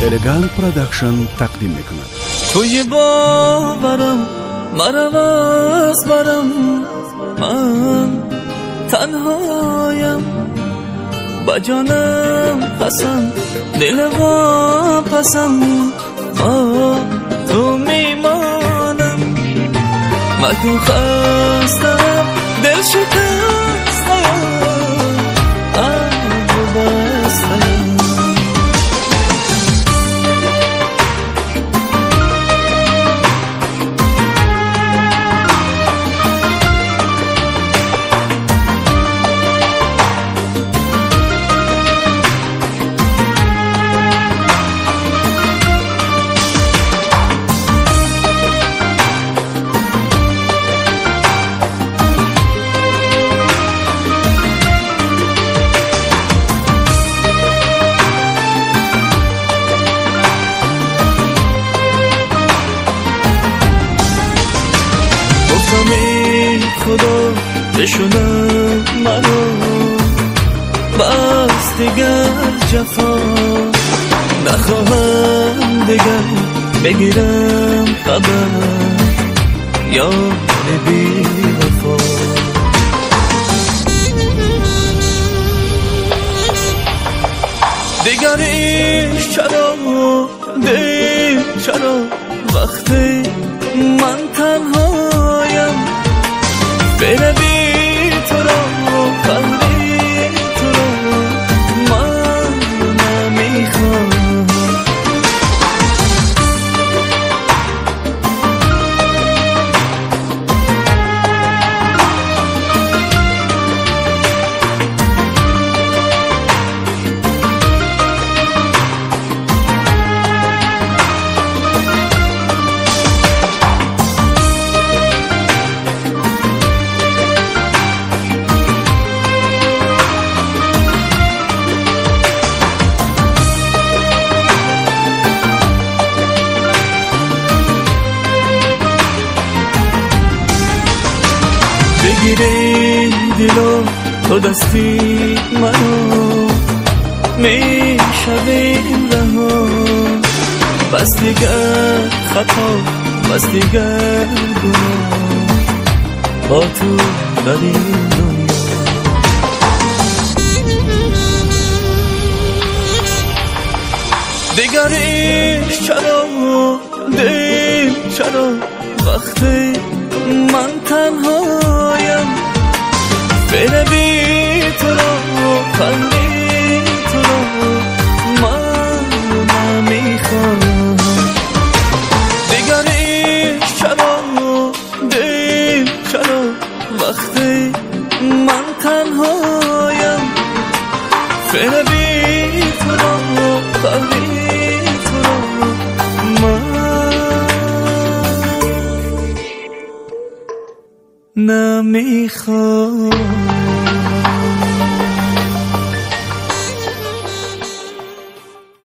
Элегант Продакшн тақдим мекунад. Туи боварам, марав аз барам, ман танҳоям, ба ҷонам қасам, дилам пасам, бо ту мемонам. Макун хастам, дил шикастаям, абр бастаям. Худо бишунад маро, бас дигар ҷафо нахоҳам, дигар бигирам хабар ёри бевафо. Дигар ишқ чаро, дил чаро, вақте ман танҳоям, берави туро, қалби туро ман намехоҳам. بگیری دلو تو دستی منو، میشویم رها، بس دیگر خطا، بس دیگر گناه، با تو در این دنیا. دیگر عشق چرا، دل چرا، وقتی من تنهایم، بروی تو را، قلبی تو را من نمیخواهم. دیگر عشق چرا، دل چرا، وقتی من تنهایم، بروی تو را، قلبی تو را من نمیخواهم.